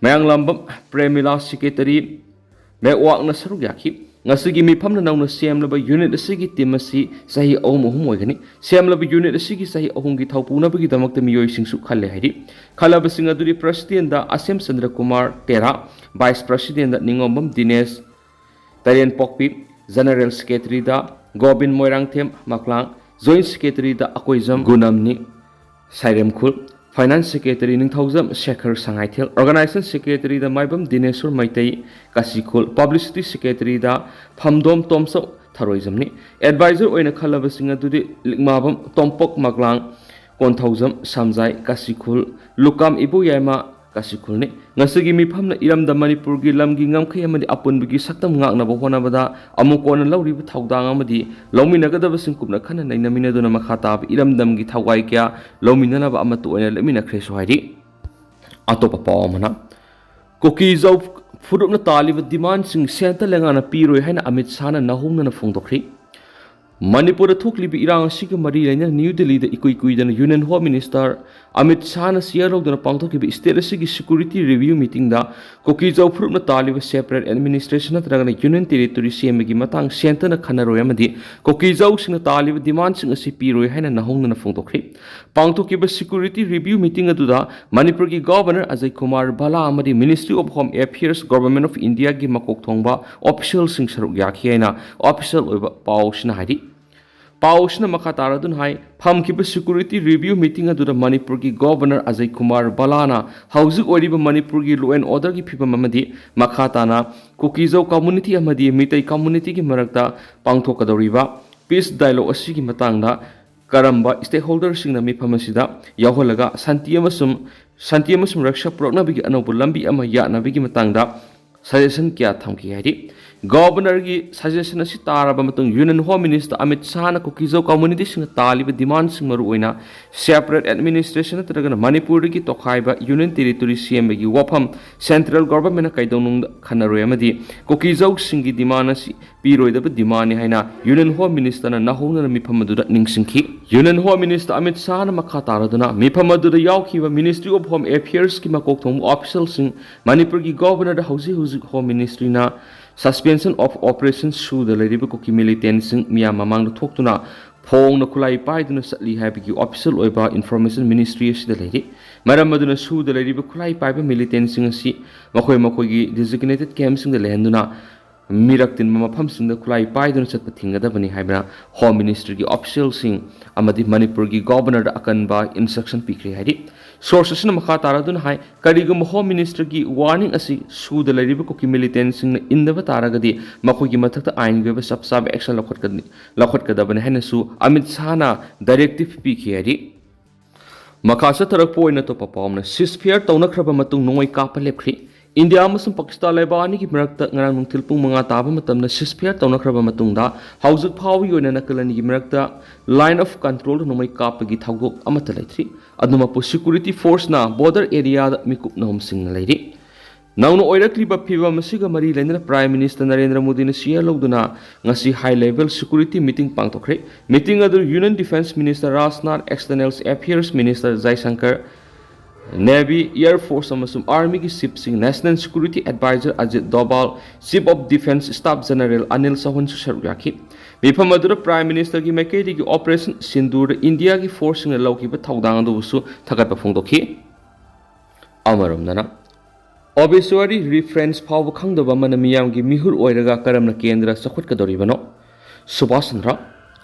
ꯃꯌꯥꯡꯂꯥꯝꯕꯝ ꯄ꯭ꯔꯦꯃꯤꯂꯥ Secretary ꯃꯦꯛꯋꯥꯛꯅ ꯁꯔꯨꯛ ꯌꯥꯈꯤ꯫ ꯉꯁꯤꯒꯤ ꯃꯤꯐꯝꯅ ꯅꯧꯅ ꯁꯦꯝꯂꯕ unit ꯑꯁꯤꯒꯤ team ꯑꯁꯤ ꯆꯍꯤ ꯑꯍꯨꯝ ꯑꯍꯨꯝ ꯑꯣꯏꯒꯅꯤ꯫ ꯁꯦꯝꯂꯕ unit ꯑꯁꯤꯒꯤ ꯆꯍꯤ ꯑꯍꯨꯝꯒꯤ ꯊꯧꯄꯨꯅꯕꯒꯤꯗꯃꯛꯇ ꯃꯤꯑꯣꯏꯁꯤꯡꯁꯨ ꯈꯜꯂꯦ ꯍꯥꯏꯔꯤ꯫ ꯈꯜꯂꯕꯁꯤꯡ ꯑꯗꯨꯗꯤ presidentꯗ ꯑꯁꯦꯝ ꯆꯟꯗ꯭ꯔ ꯀꯨꯃꯥꯔ ꯇꯦꯔꯥ, vice presidentꯗ ꯅꯤꯉꯣꯝꯕꯝ ꯗꯤꯅꯦꯁ ꯇꯔꯦꯟꯄꯣꯛꯄꯤ, General Secretaryꯗ Gobin Moirangthem ꯃꯀ꯭ꯂꯥꯡ, Joint Secretaryꯗ Akoijam ꯒꯨꯅꯝꯅꯤ ꯁꯥꯏꯔꯦꯝꯈꯨꯜ, Finance Secretary ꯅꯤꯡꯊꯧꯖꯝ ꯁꯦꯈꯔ ꯁꯉꯥꯏꯊꯦꯜ, Organization Secretaryꯗ ꯃꯥꯏꯕꯝ ꯗꯤꯅꯦꯁꯣꯔ ꯃꯩꯇꯩ ꯀꯥꯁꯤꯈꯨꯜ, Publicity Secretaryꯗ ꯐꯝꯗꯣꯝ ꯇꯣꯝꯆꯧ ꯊꯔꯣꯏꯖꯝꯅꯤ꯫ Advisor ꯑꯣꯏꯅ ꯈꯜꯂꯕꯁꯤꯡ ꯑꯗꯨꯗꯤ ꯂꯤꯛꯃꯥꯕꯝ ꯇꯣꯝꯄꯣꯛ ꯃꯒ꯭ꯂꯥꯡ, ꯀꯣꯟꯊꯧꯖꯝ ꯁꯝꯖꯥꯏ ꯀꯥꯁꯤꯈꯨꯜ, ꯂꯨꯀꯥꯝ ꯏꯕꯣꯌꯥꯏꯃ ꯀꯥꯁꯤꯈꯨꯜꯅꯤ꯫ ꯉꯁꯤꯒꯤ ꯃꯤꯐꯝꯅ ꯏꯔꯝꯗꯝ ꯃꯅꯤꯄꯨꯔꯒꯤ ꯂꯝꯒꯤ ꯉꯝꯈꯩ ꯑꯃꯗꯤ ꯑꯄꯨꯟꯕꯒꯤ ꯁꯛꯇꯝ ꯉꯥꯛꯅꯕ ꯍꯣꯠꯅꯕꯗ ꯑꯃꯨꯀꯣꯅ ꯂꯧꯔꯤꯕ ꯊꯧꯗꯥꯡ ꯑꯃꯗꯤ ꯂꯧꯃꯤꯟꯅꯒꯗꯕꯁꯤꯡ ꯀꯨꯞꯅ ꯈꯟꯅ ꯅꯩꯅꯃꯤꯟꯅꯗꯨꯅ ꯃꯈꯥ ꯇꯥꯕ ꯏꯔꯝꯗꯝꯒꯤ ꯊꯧꯒꯥꯏ ꯀꯌꯥ ꯂꯧꯃꯤꯟꯅꯅꯕ ꯑꯃꯠꯇ ꯑꯣꯏꯅ ꯂꯦꯞꯃꯤꯟꯅꯈ꯭ꯔꯦꯁꯨ ꯍꯥꯏꯔꯤ꯫ ꯑꯇꯣꯞꯄ ꯄꯥꯎ ꯑꯃꯅ, ꯀꯨꯀꯤ ꯖꯧ ꯐꯨꯔꯨꯞꯅ ꯇꯥꯜꯂꯤꯕ demandꯁꯤꯡ centre ꯂꯩꯉꯥꯛꯅ ꯄꯤꯔꯣꯏ ꯍꯥꯏꯅ ꯑꯃꯤꯠ ꯁꯥꯍꯅ ꯅꯧꯍꯧꯅꯅ ꯐꯣꯡꯗꯣꯛꯈ꯭ꯔꯤ꯫ ꯃꯅꯤꯄꯨꯔꯗ ꯊꯣꯛꯂꯤꯕ ꯏꯔꯥꯡ ꯑꯁꯤꯒ ꯃꯔꯤ ꯂꯩꯅꯅ ꯅ꯭ꯌꯨ ꯗꯦꯜꯂꯤꯗ ꯏꯀꯨꯏ ꯀꯨꯏꯗꯅ ꯌꯨꯅꯤꯌꯟ ꯍꯣꯝ ꯃꯤꯅꯤꯁꯇꯔ ꯑꯃꯤꯠ ꯁꯥꯍꯅ ꯆꯤꯌꯔ ꯂꯧꯗꯨꯅ ꯄꯥꯡꯊꯣꯛꯈꯤꯕ ꯁ꯭ꯇꯦꯠ ꯑꯁꯤꯒꯤ ꯁꯦꯀ꯭ꯌꯨꯔꯤꯇꯤ ꯔꯤꯚꯤꯌꯨ ꯃꯤꯇꯤꯡꯗ ꯀꯨꯀꯤꯖꯧ ꯐꯨꯔꯨꯞꯅ ꯇꯥꯜꯂꯤꯕ ꯁꯦꯄꯔꯦꯠ ꯑꯦꯗꯃꯤꯅꯤꯁꯇ꯭ꯔꯦꯁꯟ ꯅꯠꯇ꯭ꯔꯒꯅ ꯌꯨꯅꯤꯌꯟ ꯇꯦꯔꯤꯇꯣꯔꯤ ꯁꯦꯝꯕꯒꯤ ꯃꯇꯥꯡ ꯁꯦꯟꯇꯔꯅ ꯈꯟꯅꯔꯣꯏ ꯑꯃꯗꯤ ꯀꯨꯀꯤꯖꯧꯁꯤꯡꯅ ꯇꯥꯜꯂꯤꯕ ꯗꯤꯃꯥꯟꯁꯤꯡ ꯑꯁꯤ ꯄꯤꯔꯣꯏ ꯍꯥꯏꯅ ꯅꯧꯍꯧꯅꯅ ꯐꯣꯡꯗꯣꯛꯈ꯭ꯔꯤ꯫ ꯄꯥꯡꯊꯣꯛꯈꯤꯕ ꯁꯦꯀ꯭ꯌꯨꯔꯤꯇꯤ ꯔꯤꯚꯤꯌꯨ ꯃꯤꯇꯤꯡ ꯑꯗꯨꯗ ꯃꯅꯤꯄꯨꯔꯒꯤ ꯒꯣꯚꯔꯅꯔ ꯑꯖꯌ ꯀꯨꯃꯥꯔ ꯚꯥꯂꯥ ꯑꯃꯗꯤ ministry of home affairs, government of ꯏꯟꯗꯤꯌꯥꯒꯤ ꯃꯀꯣꯛ ꯊꯣꯡꯕ ꯑꯣꯐꯤꯁꯤꯌꯦꯜꯁꯤꯡ ꯁꯔꯨꯛ ꯌꯥꯈꯤ ꯍꯥꯏꯅ ꯑꯣꯐꯤꯁꯤꯌꯦꯜ ꯑꯣꯏꯕ ꯄꯥꯎ ꯑꯁꯤꯅ ꯍꯥꯏꯔꯤ꯫ ꯄꯥꯎ ꯑꯁꯤꯅ ꯃꯈꯥ ꯇꯥꯔꯗꯨꯅ ꯍꯥꯏ, ꯐꯝꯈꯤꯕ ꯁꯦꯀ꯭ꯌꯨꯔꯤꯇꯤ ꯔꯤꯚꯤꯌꯨ ꯃꯤꯇꯤꯡ ꯑꯗꯨꯗ ꯃꯅꯤꯄꯨꯔꯒꯤ ꯒꯣꯚꯔꯅꯔ ꯑꯖꯌ ꯀꯨꯃꯥꯔ ꯚꯥꯂꯥꯅ ꯍꯧꯖꯤꯛ ꯑꯣꯏꯔꯤꯕ ꯃꯅꯤꯄꯨꯔꯒꯤ ꯂꯣ ꯑꯦꯟ ꯑꯣꯔꯗꯔꯒꯤ ꯐꯤꯕꯝ ꯑꯃꯗꯤ ꯃꯈꯥ ꯇꯥꯅ ꯀꯨꯀꯤꯖꯧ ꯀꯝꯃꯨꯅꯤꯇꯤ ꯑꯃꯗꯤ ꯃꯤꯇꯩ ꯀꯝꯃꯨꯅꯤꯇꯤꯒꯤ ꯃꯔꯛꯇ ꯄꯥꯡꯊꯣꯛꯀꯗꯧꯔꯤꯕ ꯄꯤꯁ ꯗꯥꯏꯂꯣꯒ ꯑꯁꯤꯒꯤ ꯃꯇꯥꯡꯗ ꯀꯔꯝꯕ ꯁ꯭ꯇꯦꯛꯍꯣꯜꯗꯔꯁꯤꯡꯅ ꯃꯤꯐꯝ ꯑꯁꯤꯗ ꯌꯥꯎꯍꯜꯂꯒ ꯁꯥꯟꯇꯤ ꯑꯃꯁꯨꯡ, ꯁꯥꯟꯇꯤ ꯑꯃꯁꯨꯡ ꯔꯛꯁꯥ ꯄꯨꯔꯛꯅꯕꯒꯤ ꯑꯅꯧꯕ ꯂꯝꯕꯤ ꯑꯃ ꯌꯥꯠꯅꯕꯒꯤ ꯃꯇꯥꯡꯗ ꯁꯖꯦꯁꯟ ꯀꯌꯥ ꯊꯝꯈꯤ ꯍꯥꯏꯔꯤ꯫ ꯒꯣꯚꯔꯅꯔꯒꯤ ꯁꯖꯦꯁꯟ ꯑꯁꯤ ꯇꯥꯔꯕ ꯃꯇꯨꯡ ꯌꯨꯅꯤꯌꯟ ꯍꯣꯝ ꯃꯤꯅꯤꯁꯇꯔ ꯑꯃꯤꯠ ꯁꯥꯍꯅ ꯀꯨꯀꯤꯖꯧ ꯀꯝꯃꯨꯅꯤꯇꯤꯁꯤꯡꯅ ꯇꯥꯜꯂꯤꯕ ꯗꯤꯃꯥꯟꯁꯤꯡ, ꯃꯔꯨꯑꯣꯏꯅ ꯁꯦꯄꯔꯦꯠ ꯑꯦꯗꯃꯤꯅꯤꯁꯇ꯭ꯔꯦꯁꯟ ꯅꯠꯇ꯭ꯔꯒꯅ ꯃꯅꯤꯄꯨꯔꯗꯒꯤ ꯇꯣꯈꯥꯏꯕ ꯌꯨꯅꯤꯌꯟ ꯇꯦꯔꯤꯇꯣꯔꯤ ꯁꯦꯝꯕꯒꯤ ꯋꯥꯐꯝ ꯁꯦꯟꯇ꯭ꯔꯦꯜ ꯒꯣꯚꯔꯟꯃꯦꯟꯠꯅ ꯀꯩꯗꯧꯅꯨꯡꯗ ꯈꯟꯅꯔꯣꯏ ꯑꯃꯗꯤ ꯀꯨꯀꯤꯖꯧꯁꯤꯡꯒꯤ ꯗꯤꯃꯥꯟ ꯑꯁꯤ ꯄꯤꯔꯣꯏꯗꯕ ꯗꯤꯃꯥꯟꯅꯤ ꯍꯥꯏꯅ ꯌꯨꯅꯤꯌꯟ ꯍꯣꯝ ꯃꯤꯅꯤꯁꯇꯔꯅ ꯅꯧꯍꯧꯅꯅ ꯃꯤꯐꯝ ꯑꯗꯨꯗ ꯅꯤꯡꯁꯤꯡꯈꯤ꯫ ꯌꯨꯅꯤꯌꯟ ꯍꯣꯝ ꯃꯤꯅꯤꯁꯇꯔ ꯑꯃꯤꯠ ꯁꯥꯍꯅ ꯃꯈꯥ ꯇꯥꯔꯗꯨꯅ ꯃꯤꯐꯝ ꯑꯗꯨꯗ ꯌꯥꯎꯈꯤꯕ ꯃꯤꯅꯤꯁꯇ꯭ꯔꯤ ꯑꯣꯐ ꯍꯣꯝ ꯑꯦꯐꯤꯌꯔꯁꯀꯤ ꯃꯀꯣꯛ ꯊꯣꯡꯕ ꯑꯣꯐꯤꯁꯤꯌꯦꯜꯁꯤꯡ, ꯃꯅꯤꯄꯨꯔꯒꯤ ꯒꯣꯚꯔꯅꯔꯗ ꯍꯧꯖꯤꯛ ꯍꯧꯖꯤꯛ ꯍꯣꯝ ꯃꯤꯅꯤꯁꯇ꯭ꯔꯤꯅ ꯁꯁꯄꯦꯟꯁꯟ ꯑꯣꯐ ꯑꯣꯄꯔꯦꯁꯟ ꯁꯨꯗ ꯂꯩꯔꯤꯕ ꯀꯨꯀꯤ ꯃꯤꯂꯤꯇꯦꯟꯠꯁꯤꯡ ꯃꯤꯌꯥꯝ ꯃꯃꯥꯡꯗ ꯊꯣꯛꯇꯨꯅ ꯐꯣꯡꯅ ꯈꯨꯠꯂꯥꯏ ꯄꯥꯏꯗꯨꯅ ꯆꯠꯂꯤ ꯍꯥꯏꯕꯒꯤ ꯑꯣꯐꯤꯁꯤꯌꯦꯜ ꯑꯣꯏꯕ ꯏꯟꯐꯣꯔꯃꯦꯁꯟ ꯃꯤꯅꯤꯁꯇ꯭ꯔꯤ ꯑꯁꯤꯗ ꯂꯩꯔꯤ꯫ ꯃꯔꯝ ꯑꯗꯨꯅ ꯁꯨꯗ ꯂꯩꯔꯤꯕ ꯈꯨꯠꯂꯥꯏ ꯄꯥꯏꯕ ꯃꯤꯂꯤꯇꯦꯟꯠꯁꯤꯡ ꯑꯁꯤ ꯃꯈꯣꯏ ꯃꯈꯣꯏꯒꯤ ꯗꯤꯖꯤꯒꯅꯦꯇꯦꯗ ꯀꯦꯝꯞꯁꯤꯡꯗ ꯂꯩꯍꯟꯗꯨꯅ ꯃꯤꯔꯛ ꯇꯤꯟꯕ ꯃꯐꯝꯁꯤꯡꯗ ꯈꯨꯠꯂꯥꯏ ꯄꯥꯏꯗꯨꯅ ꯆꯠꯄ ꯊꯤꯡꯒꯗꯕꯅꯤ ꯍꯥꯏꯕꯅ ꯍꯣꯝ ꯃꯤꯅꯤꯁꯇ꯭ꯔꯤꯒꯤ ꯑꯣꯐꯤꯁꯤꯌꯦꯜꯁꯤꯡ ꯑꯃꯗꯤ ꯃꯅꯤꯄꯨꯔꯒꯤ ꯒꯣꯚꯔꯅꯔꯗ ꯑꯀꯟꯕ ꯏꯟꯁꯇ꯭ꯔꯛꯁꯟ ꯄꯤꯈ꯭ꯔꯦ ꯍꯥꯏꯔꯤ꯫ ꯁꯣꯔꯁ ꯑꯁꯤꯅ ꯃꯈꯥ ꯇꯥꯔꯗꯨꯅ ꯍꯥꯏ, ꯀꯔꯤꯒꯨꯝꯕ ꯍꯣꯝ ꯃꯤꯅꯤꯁꯇꯔꯒꯤ ꯋꯥꯔꯅꯤꯡ ꯑꯁꯤ ꯁꯨꯗ ꯂꯩꯔꯤꯕ ꯀꯨꯀꯤ ꯃꯤꯂꯤꯇꯦꯟꯠꯁꯤꯡꯅ ꯏꯟꯗꯕ ꯇꯥꯔꯒꯗꯤ ꯃꯈꯣꯏꯒꯤ ꯃꯊꯛꯇ ꯑꯥꯏꯟꯒꯤ ꯑꯣꯏꯕ ꯆꯞ ꯆꯥꯕ ꯑꯦꯛꯁꯟ ꯂꯧꯈꯠꯀꯅꯤ, ꯂꯧꯈꯠꯀꯗꯕꯅꯤ ꯍꯥꯏꯅꯁꯨ ꯑꯃꯤꯠ ꯁꯥꯍꯅ ꯗꯥꯏꯔꯦꯛꯇꯤꯚ ꯄꯤꯈꯤ ꯍꯥꯏꯔꯤ꯫ ꯃꯈꯥ ꯆꯠꯊꯔꯛꯄ ꯑꯣꯏꯅ ꯑꯇꯣꯞꯄ ꯄꯥꯎ ꯑꯃꯅ, ꯁꯤꯖꯐꯌꯔ ꯇꯧꯅꯈ꯭ꯔꯕ ꯃꯇꯨꯡ ꯅꯣꯡꯃꯩ ꯀꯥꯞꯄ ꯂꯦꯞꯈ꯭ꯔꯤ꯫ ꯏꯟꯗꯤꯌꯥ ꯑꯃꯁꯨꯡ ꯄꯥꯀꯤꯁꯇꯥꯟ ꯂꯩꯕꯥꯛ ꯑꯅꯤꯒꯤ ꯃꯔꯛꯇ ꯉꯔꯥꯡ ꯅꯨꯡꯊꯤꯜ ꯄꯨꯡ ꯃꯉꯥ ꯇꯥꯕ ꯃꯇꯝꯗ ꯁꯤꯖꯐꯌꯔ ꯇꯧꯅꯈ꯭ꯔꯕ ꯃꯇꯨꯡꯗ ꯍꯧꯖꯤꯛ ꯐꯥꯎꯕꯒꯤ ꯑꯣꯏꯅ ꯅꯥꯀꯜ ꯑꯅꯤꯒꯤ ꯃꯔꯛꯇ ꯂꯥꯏꯟ ꯑꯣꯐ ꯀꯟꯇ꯭ꯔꯣꯜꯗ ꯅꯣꯡꯃꯩ ꯀꯥꯞꯄꯒꯤ ꯊꯧꯗꯣꯛ ꯑꯃꯠꯇ ꯂꯩꯇ꯭ꯔꯤ꯫ ꯑꯗꯨꯃꯛꯄꯨ ꯁꯦꯀ꯭ꯌꯨꯔꯤꯇꯤ ꯐꯣꯔꯁꯅ ꯕꯣꯔꯗꯔ ꯑꯦꯔꯤꯌꯥꯗ ꯃꯤꯀꯨꯞ ꯅꯍꯨꯝꯁꯤꯡꯅ ꯂꯩꯔꯤ꯫ ꯅꯧꯅ ꯑꯣꯏꯔꯛꯂꯤꯕ ꯐꯤꯕꯝ ꯑꯁꯤꯒ ꯃꯔꯤ ꯂꯩꯅꯅ Prime Minister ꯅꯔꯦꯟꯗ꯭ꯔ ꯃꯣꯗꯤꯅ ꯁꯤꯌꯥ ꯂꯧꯗꯨꯅ ꯉꯁꯤ high level security meeting ꯄꯥꯡꯊꯣꯛꯈ꯭ꯔꯦ꯫ Meeting ꯑꯗꯨ Union Defence Minister Rajnath, External Affairs Minister ꯖꯥꯏꯁꯪꯀꯔ, Navy, Air Force ꯑꯃꯁꯨꯡ Armyꯒꯤ chiefꯁꯤꯡ, National Security Advisor Ajit Doval, Chief of Defence Staff General Anil ꯆꯧꯍꯥꯟꯁꯨ ꯁꯔꯨꯛ ꯌꯥꯈꯤ꯫ ꯃꯤꯐꯝ ꯑꯗꯨꯗ Prime Ministerꯒꯤ ꯃꯥꯏꯀꯩꯗꯒꯤ Operation ꯁꯤꯟꯗꯨꯔꯗ ꯏꯟꯗꯤꯌꯥꯒꯤ forceꯁꯤꯡꯅ ꯂꯧꯈꯤꯕ ꯊꯧꯗꯥꯡ ꯑꯗꯨꯕꯨꯁꯨ ꯊꯥꯒꯠꯄ ꯐꯣꯡꯗꯣꯛꯈꯤ꯫ ꯑꯃꯔꯣꯝꯗꯅ, Obituary reference ꯐꯥꯎꯕ ꯈꯪꯗꯕ ꯑꯃꯅ ꯃꯤꯌꯥꯝꯒꯤ ꯃꯤꯍꯨꯠ ꯑꯣꯏꯔꯒ ꯀꯔꯝꯅ ꯀꯦꯟꯗ꯭ꯔ ꯆꯥꯎꯈꯠꯀꯗꯧꯔꯤꯕꯅꯣ? ꯁꯨꯚꯥꯁ ꯆꯟꯗ꯭ꯔ,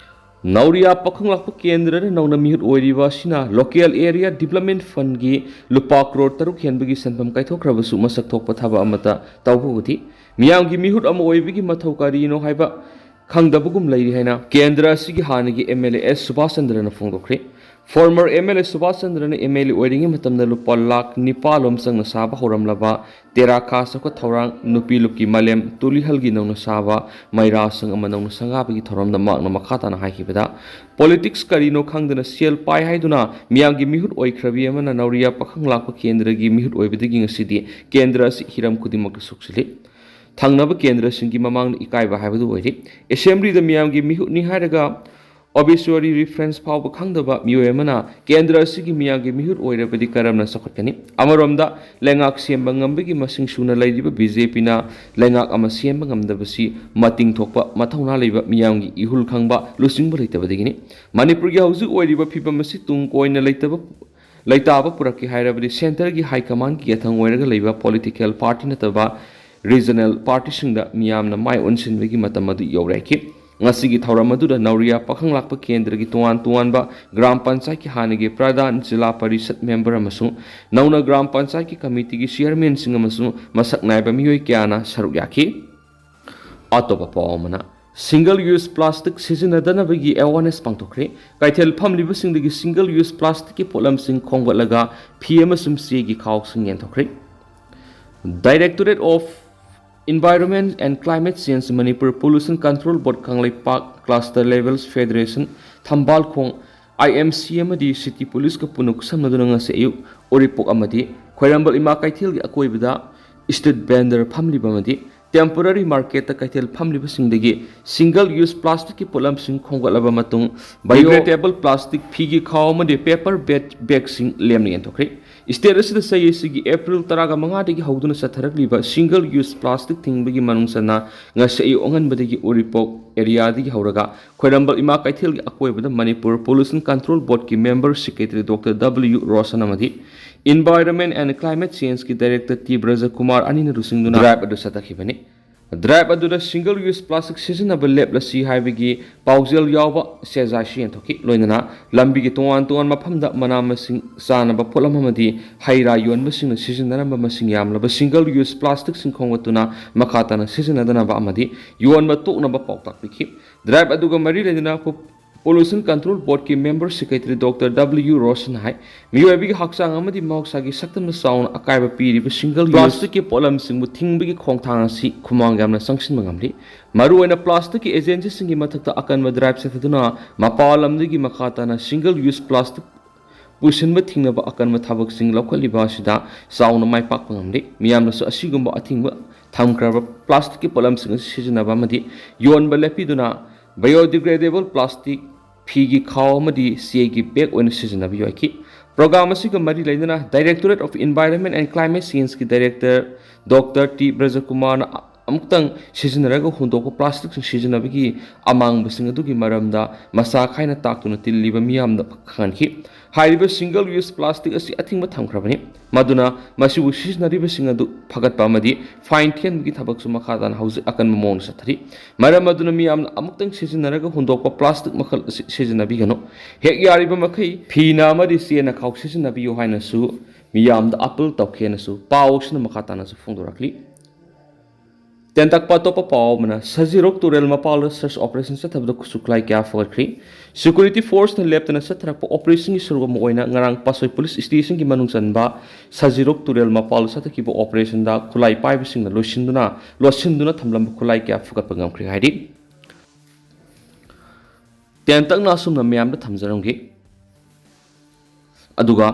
ꯅꯧꯔꯤꯌꯥ ꯄꯥꯈꯪ ꯂꯥꯛꯄ ꯀꯦꯟꯗ꯭ꯔꯗ ꯅꯧꯅ ꯃꯤꯍꯨꯠ ꯑꯣꯏꯔꯤꯕ ꯑꯁꯤꯅ local area development fundꯒꯤ ꯂꯨꯄꯥ ꯀ꯭ꯔꯣꯔ ꯇꯔꯨꯛ ꯍꯦꯟꯕꯒꯤ ꯁꯦꯟꯐꯝ ꯀꯥꯏꯊꯣꯛꯈ꯭ꯔꯕꯁꯨ ꯃꯁꯛ ꯊꯣꯛꯄ ꯊꯕꯛ ꯑꯃꯠꯇ ꯇꯧꯕ ꯎꯗꯦ꯫ ꯃꯤꯌꯥꯝꯒꯤ ꯃꯤꯍꯨꯠ ꯑꯃ ꯑꯣꯏꯕꯒꯤ ꯃꯊꯧ ꯀꯔꯤꯅꯣ ꯍꯥꯏꯕ ꯈꯪꯗꯕꯒꯨꯝ ꯂꯩꯔꯤ ꯍꯥꯏꯅ ꯀꯦꯟꯗ꯭ꯔ ꯑꯁꯤꯒꯤ ꯍꯥꯟꯅꯒꯤ MLA ꯑꯦꯁ Subhash ꯆꯟꯗ꯭ꯔꯅ ꯐꯣꯡꯗꯣꯛꯈ꯭ꯔꯦ꯫ Former MLA Subhash ꯆꯟꯗ꯭ꯔꯅ MLA ꯑꯣꯏꯔꯤꯉꯩ ꯃꯇꯝꯗ ꯂꯨꯄꯥ ꯂꯥꯈ ꯅꯤꯄꯥꯜ ꯔꯣꯝ ꯆꯪꯅ ꯁꯥꯕ ꯍꯧꯔꯝꯂꯕ ꯇꯦꯔꯥ ꯈꯥ ꯆꯥꯎꯈꯠ ꯊꯧꯔꯥꯡ, ꯅꯨꯄꯤ ꯂꯨꯞꯀꯤ ꯃꯥꯂꯦꯝ, ꯇꯨꯂꯤꯍꯜꯒꯤ ꯅꯧꯅ ꯁꯥꯕ ꯃꯩꯔꯥꯁꯪ ꯑꯃ ꯅꯧꯅ ꯁꯪꯒꯥꯕꯒꯤ ꯊꯧꯔꯝꯗ ꯃꯍꯥꯛꯅ ꯃꯈꯥ ꯇꯥꯅ ꯍꯥꯏꯈꯤꯕꯗ, politics ꯀꯔꯤꯅꯣ ꯈꯪꯗꯅ ꯁꯦꯜ ꯄꯥꯏ ꯍꯥꯏꯗꯨꯅ ꯃꯤꯌꯥꯝꯒꯤ ꯃꯤꯍꯨꯠ ꯑꯣꯏꯈ꯭ꯔꯕꯤ ꯑꯃꯅ ꯅꯧꯔꯤꯌꯥ ꯄꯥꯈꯪ ꯂꯥꯛꯄ ꯀꯦꯟꯗ꯭ꯔꯒꯤ ꯃꯤꯍꯨꯠ ꯑꯣꯏꯕꯗꯒꯤ ꯉꯁꯤꯗꯤ ꯀꯦꯟꯗ꯭ꯔ ꯑꯁꯤ ꯍꯤꯔꯝ ꯈꯨꯗꯤꯡꯃꯛꯇ ꯁꯨꯛꯆꯤꯜꯂꯤ꯫ ꯊꯪꯅꯕ ꯀꯦꯟꯗ꯭ꯔꯁꯤꯡꯒꯤ ꯃꯃꯥꯡꯗ ꯏꯀꯥꯏꯕ ꯍꯥꯏꯕꯗꯨ ꯑꯣꯏꯔꯤ꯫ Assemblyꯗ ꯃꯤꯌꯥꯝꯒꯤ ꯃꯤꯍꯨꯠꯅꯤ ꯍꯥꯏꯔꯒ obituary reference ꯐꯥꯎꯕ ꯈꯪꯗꯕ ꯃꯤꯑꯣꯏ ꯑꯃꯅ ꯀꯦꯟꯗ꯭ꯔ ꯑꯁꯤꯒꯤ ꯃꯤꯌꯥꯝꯒꯤ ꯃꯤꯍꯨꯠ ꯑꯣꯏꯔꯕꯗꯤ ꯀꯔꯝꯅ ꯆꯥꯎꯈꯠꯀꯅꯤ? ꯑꯃꯔꯣꯝꯗ, ꯂꯩꯉꯥꯛ ꯁꯦꯝꯕ ꯉꯝꯕꯒꯤ ꯃꯁꯤꯡ ꯁꯨꯅ ꯂꯩꯔꯤꯕ BJPꯅ ꯂꯩꯉꯥꯛ ꯑꯃ ꯁꯦꯝꯕ ꯉꯝꯗꯕꯁꯤ ꯃꯇꯤꯡ ꯊꯣꯛꯄ, ꯃꯊꯧꯅꯥ ꯂꯩꯕ, ꯃꯤꯌꯥꯝꯒꯤ ꯏꯍꯨꯜ ꯈꯪꯕ, ꯂꯨꯆꯤꯡꯕ ꯂꯩꯇꯕꯗꯒꯤꯅꯤ꯫ ꯃꯅꯤꯄꯨꯔꯒꯤ ꯍꯧꯖꯤꯛ ꯑꯣꯏꯔꯤꯕ ꯐꯤꯕꯝ ꯑꯁꯤ ꯇꯨꯡ ꯀꯣꯏꯅ ꯂꯩꯇꯕ, ꯂꯩꯇꯥꯕ ꯄꯨꯔꯛꯀꯦ ꯍꯥꯏꯔꯕꯗꯤ centreꯒꯤ high commandꯒꯤ ꯌꯥꯊꯪ ꯑꯣꯏꯔꯒ ꯂꯩꯕ political party ꯅꯠꯇꯕ regional partyꯁꯤꯡꯗ ꯃꯤꯌꯥꯝꯅ ꯃꯥꯏ ꯑꯣꯟꯁꯤꯟꯕꯒꯤ ꯃꯇꯝ ꯑꯗꯨ ꯌꯧꯔꯛꯈꯤ꯫ ꯉꯁꯤꯒꯤ ꯊꯧꯔꯝ ꯑꯗꯨꯗ ꯅꯧꯔꯤꯌꯥ ꯄꯥꯈꯪ ꯂꯥꯛꯄ ꯀꯦꯟꯗ꯭ꯔꯒꯤ ꯇꯣꯉꯥꯟ ꯇꯣꯉꯥꯟꯕ ꯒ꯭ꯔꯥꯝ ꯄꯟꯆꯥꯌꯠꯀꯤ ꯍꯥꯟꯅꯒꯤ ꯄ꯭ꯔꯙꯥꯟ, ꯖꯤꯂꯥ ꯄꯔꯤꯁꯠ member ꯑꯃꯁꯨꯡ ꯅꯧꯅ ꯒ꯭ꯔꯥꯝ ꯄꯟꯆꯥꯌꯠꯀꯤ committeeꯒꯤ chairmanꯁꯤꯡ ꯑꯃꯁꯨꯡ ꯃꯁꯛ ꯅꯥꯏꯕ ꯃꯤꯑꯣꯏ ꯀꯌꯥꯅ ꯁꯔꯨꯛ ꯌꯥꯈꯤ꯫ ꯑꯇꯣꯞꯄ ꯄꯥꯎ ꯑꯃꯅ, single use plastic ꯁꯤꯖꯤꯟꯅꯗꯅꯕꯒꯤ awareness ꯄꯥꯡꯊꯣꯛꯈ꯭ꯔꯦ꯫ ꯀꯩꯊꯦꯜ ꯐꯝꯂꯤꯕꯁꯤꯡꯗꯒꯤ single use plasticꯀꯤ ꯄꯣꯠꯂꯝꯁꯤꯡ ꯈꯣꯝꯒꯠꯂꯒ ꯐꯤ ꯑꯃꯁꯨꯡ ꯆꯦꯒꯤ ꯈꯥꯎꯁꯤꯡ ꯌꯦꯟꯊꯣꯛꯈ꯭ꯔꯦ꯫ Directorate of Environment and Climate Change, Manipur Pollution Control Board, Kangleipak Cluster Levels Federation, ꯊꯝꯕꯥꯜꯈꯣꯡ, IMC ꯑꯃꯗꯤ City Policeꯀ ꯄꯨꯟꯅ ꯈꯨꯠꯁꯝꯅꯗꯨꯅ ꯉꯁꯤ ꯑꯌꯨꯛ ꯎꯔꯤꯄꯣꯛ ꯑꯃꯗꯤ ꯈ꯭ꯋꯥꯏꯔꯝꯕꯟ ꯏꯃꯥ ꯀꯩꯊꯦꯜꯒꯤ ꯑꯀꯣꯏꯕꯗ street vendor ꯐꯝꯂꯤꯕ ꯑꯃꯗꯤ temporary marketꯇ ꯀꯩꯊꯦꯜ ꯐꯝꯂꯤꯕꯁꯤꯡꯗꯒꯤ single use plasticꯀꯤ ꯄꯣꯠꯂꯝꯁꯤꯡ ꯈꯣꯝꯒꯠꯂꯕ ꯃꯇꯨꯡ, biodegradable plastic, ꯐꯤꯒꯤ ꯈꯥꯎ ꯑꯃꯗꯤ paper bag, bagꯁꯤꯡ ꯂꯦꯝꯅ ꯌꯦꯟꯊꯣꯛꯈ꯭ꯔꯦ꯫ State ꯑꯁꯤꯗ ꯆꯍꯤ ꯑꯁꯤꯒꯤ April ꯇꯔꯥꯃꯉꯥꯗꯒꯤ ꯍꯧꯗꯨꯅ ꯆꯠꯊꯔꯛꯂꯤꯕ single use plastic ꯊꯤꯡꯕꯒꯤ ꯃꯅꯨꯡ ꯆꯟꯅ ꯉꯁꯤ ꯑꯌꯨꯛ ꯑꯉꯟꯕꯗꯒꯤ ꯎꯔꯤꯄꯣꯛ areaꯗꯒꯤ ꯍꯧꯔꯒ ꯈ꯭ꯋꯥꯏꯔꯝꯕꯟ ꯏꯃꯥ ꯀꯩꯊꯦꯜꯒꯤ ꯑꯀꯣꯏꯕꯗ Manipur Pollution Control Boardꯀꯤ member secretary Doctor W Roshan ꯑꯃꯗꯤ Environment and Climate Changeꯀꯤ director ꯇꯤ ꯕ꯭ꯔꯖꯀꯨꯃꯥꯔ ꯑꯅꯤꯅ ꯂꯨꯆꯤꯡꯗꯨꯅ drive ꯑꯗꯨ ꯆꯠꯊꯈꯤꯕꯅꯤ꯫ Drive ꯑꯗꯨꯗ single use plastic ꯁꯤꯖꯤꯟꯅꯕ ꯂꯦꯞꯂꯁꯤ ꯍꯥꯏꯕꯒꯤ ꯄꯥꯎꯖꯦꯜ ꯌꯥꯎꯕ ꯆꯦꯖꯥꯏꯁꯨ ꯌꯦꯟꯊꯣꯛꯈꯤ꯫ ꯂꯣꯏꯅꯅ ꯂꯝꯕꯤꯒꯤ ꯇꯣꯉꯥꯟ ꯇꯣꯉꯥꯟꯕ ꯃꯐꯝꯗ ꯃꯅꯥ ꯃꯁꯤꯡ ꯆꯥꯅꯕ ꯄꯣꯠꯂꯝ ꯑꯃꯗꯤ ꯍꯩ ꯔꯥ ꯌꯣꯟꯕꯁꯤꯡꯅ ꯁꯤꯖꯤꯟꯅꯔꯝꯕ ꯃꯁꯤꯡ ꯌꯥꯝꯂꯕ single use plasticꯁꯤꯡ ꯈꯣꯝꯒꯠꯇꯨꯅ ꯃꯈꯥ ꯇꯥꯅ ꯁꯤꯖꯤꯟꯅꯗꯅꯕ ꯑꯃꯗꯤ ꯌꯣꯟꯕ ꯇꯣꯛꯅꯕ ꯄꯥꯎꯇꯥꯛ ꯄꯤꯈꯤ꯫ Drive ꯑꯗꯨꯒ ꯃꯔꯤ ꯂꯩꯅꯅ ꯄꯣ-, Pollution Control Boardꯀꯤ member secretary Doctor W Roshan ꯍꯥꯏ, ꯃꯤꯑꯣꯏꯕꯒꯤ ꯍꯛꯆꯥꯡ ꯑꯃꯗꯤ ꯃꯍꯧꯁꯥꯒꯤ ꯁꯛꯇꯝꯗ ꯆꯥꯎꯅ ꯑꯀꯥꯏꯕ ꯄꯤꯔꯤꯕ single use plasticꯀꯤ ꯄꯣꯠꯂꯝꯁꯤꯡꯕꯨ ꯊꯤꯡꯕꯒꯤ ꯈꯣꯡꯊꯥꯡ ꯑꯁꯤ ꯈꯨꯃꯥꯡ ꯌꯥꯝꯅ ꯆꯪꯁꯤꯟꯕ ꯉꯝꯂꯤ꯫ ꯃꯔꯨꯑꯣꯏꯅ plasticꯀꯤ agencyꯁꯤꯡꯒꯤ ꯃꯊꯛꯇ ꯑꯀꯟꯕ drive ꯆꯠꯊꯗꯨꯅ ꯃꯄꯥꯟ ꯂꯝꯗꯒꯤ ꯃꯈꯥ ꯇꯥꯅ single use plastic ꯄꯨꯁꯤꯟꯕ ꯊꯤꯡꯅꯕ ꯑꯀꯟꯕ ꯊꯕꯛꯁꯤꯡ ꯂꯧꯈꯠꯂꯤꯕ ꯑꯁꯤꯗ ꯆꯥꯎꯅ ꯃꯥꯏ ꯄꯥꯛꯄ ꯉꯝꯂꯤ꯫ ꯃꯤꯌꯥꯝꯅꯁꯨ ꯑꯁꯤꯒꯨꯝꯕ ꯑꯊꯤꯡꯕ ꯊꯝꯈ꯭ꯔꯕ plasticꯀꯤ ꯄꯣꯠꯂꯝꯁꯤꯡ ꯑꯁꯤ ꯁꯤꯖꯤꯟꯅꯕ ꯑꯃꯗꯤ ꯌꯣꯟꯕ ꯂꯦꯞꯄꯤꯗꯨꯅ biodegradable plastic, ꯐꯤꯒꯤ ꯈꯥꯎ ꯑꯃꯗꯤ ꯆꯦꯒꯤ bag ꯑꯣꯏꯅ ꯁꯤꯖꯤꯟꯅꯕ ꯌꯥꯏꯈꯤ꯫ Program ꯑꯁꯤꯒ ꯃꯔꯤ ꯂꯩꯅꯅ Directorate of Environment and Climate Changeꯀꯤ director Doctor ꯇꯤ ꯕ꯭ꯔꯖꯀꯨꯃꯥꯔꯅ ꯑꯃꯨꯛꯇꯪ ꯁꯤꯖꯤꯟꯅꯔꯒ ꯍꯨꯟꯗꯣꯛꯄ plasticꯁꯤꯡ ꯁꯤꯖꯤꯟꯅꯕꯒꯤ ꯑꯃꯥꯡꯕꯁꯤꯡ ꯑꯗꯨꯒꯤ ꯃꯔꯝꯗ ꯃꯁꯥ ꯈꯥꯏꯅ ꯇꯥꯛꯇꯨꯅ ꯇꯤꯜꯂꯤꯕ ꯃꯤꯌꯥꯝꯗ ꯈꯪꯍꯟꯈꯤ꯫ ꯍꯥꯏꯔꯤꯕ single use plastic ꯑꯁꯤ ꯑꯊꯤꯡꯕ ꯊꯝꯈ꯭ꯔꯕꯅꯤ, ꯃꯗꯨꯅ ꯃꯁꯤꯕꯨ ꯁꯤꯖꯤꯟꯅꯔꯤꯕꯁꯤꯡ ꯑꯗꯨ ꯐꯒꯠꯄ ꯑꯃꯗꯤ fine ꯊꯤꯍꯟꯕꯒꯤ ꯊꯕꯛꯁꯨ ꯃꯈꯥ ꯇꯥꯅ ꯍꯧꯖꯤꯛ ꯑꯀꯟꯕ ꯃꯑꯣꯡꯗ ꯆꯠꯊꯔꯤ꯫ ꯃꯔꯝ ꯑꯗꯨꯅ ꯃꯤꯌꯥꯝꯅ ꯑꯃꯨꯛꯇꯪ ꯁꯤꯖꯤꯟꯅꯔꯒ ꯍꯨꯟꯗꯣꯛꯄ plastic ꯃꯈꯜ ꯑꯁꯤ ꯁꯤꯖꯤꯟꯅꯕꯤꯒꯅꯨ꯫ ꯍꯦꯛ ꯌꯥꯔꯤꯕ ꯃꯈꯩ ꯐꯤꯅ ꯑꯃꯗꯤ ꯆꯦꯅ ꯈꯥꯎ ꯁꯤꯖꯤꯟꯅꯕꯤꯌꯨ ꯍꯥꯏꯅꯁꯨ ꯃꯤꯌꯥꯝꯗ appeal ꯇꯧꯈꯤ ꯍꯥꯏꯅꯁꯨ ꯄꯥꯎ ꯑꯁꯤꯅ ꯃꯈꯥ ꯇꯥꯅꯁꯨ ꯐꯣꯡꯗꯣꯔꯛꯂꯤ꯫ ꯇꯦꯟꯇꯛꯄ ꯑꯇꯣꯞꯄ ꯄꯥꯎ ꯑꯃꯅ, ꯁꯖꯤꯔꯣꯛ ꯇꯨꯔꯦꯜ ꯃꯄꯥꯜꯗ search operation ꯆꯠꯊꯕꯗ ꯈꯨꯠꯁꯨ ꯈꯨꯠꯂꯥꯏ ꯀꯌꯥ ꯐꯒꯠꯈ꯭ꯔꯤ꯫ Security forceꯅ ꯂꯦꯞꯇꯅ ꯆꯠꯊꯔꯛꯄ operationꯒꯤ ꯁꯔꯨꯛ ꯑꯃ ꯑꯣꯏꯅ ꯉꯔꯥꯡ ꯄꯥꯠꯁꯣꯏ police stationꯒꯤ ꯃꯅꯨꯡ ꯆꯟꯕ ꯁꯖꯤꯔꯣꯛ ꯇꯨꯔꯦꯜ ꯃꯄꯥꯜꯗ ꯆꯠꯊꯈꯤꯕ operationꯗ ꯈꯨꯠꯂꯥꯏ ꯄꯥꯏꯕꯁꯤꯡꯅ ꯂꯣꯏꯁꯤꯟꯗꯨꯅ, ꯂꯣꯠꯁꯤꯟꯗꯨꯅ ꯊꯝꯂꯝꯕ ꯈꯨꯠꯂꯥꯏ ꯀꯌꯥ ꯐꯒꯠꯄ ꯉꯝꯈ꯭ꯔꯦ ꯍꯥꯏꯔꯤ꯫ ꯇꯦꯟꯇꯛꯅ ꯑꯁꯨꯝꯅ ꯃꯌꯥꯝꯗ ꯊꯝꯖꯔꯝꯒꯦ꯫ ꯑꯗꯨꯒ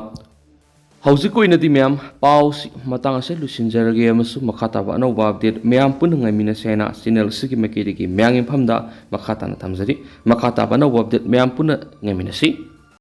ꯍꯧꯖꯤꯛꯀꯤ ꯑꯣꯏꯅꯗꯤ ꯃꯌꯥꯝ ꯄꯥꯎꯁꯤ ꯃꯇꯥꯡ ꯑꯁꯤꯗ ꯂꯣꯏꯁꯤꯟꯖꯔꯒꯦ, ꯑꯃꯁꯨꯡ ꯃꯈꯥ ꯇꯥꯕ ꯑꯅꯧꯕ update ꯃꯌꯥꯝ ꯄꯨꯟꯅ ꯉꯥꯏꯃꯤꯟꯅꯁꯦ ꯍꯥꯏꯅ channel ꯑꯁꯤꯒꯤ ꯃꯥꯏꯀꯩꯗꯒꯤ ꯃꯌꯥꯝꯒꯤ ꯃꯐꯝꯗ ꯃꯈꯥ ꯇꯥꯅ ꯊꯝꯖꯔꯤ꯫ ꯃꯈꯥ ꯇꯥꯕ ꯑꯅꯧꯕ update ꯃꯌꯥꯝ ꯄꯨꯟꯅ ꯉꯥꯏꯃꯤꯟꯅꯁꯤ꯫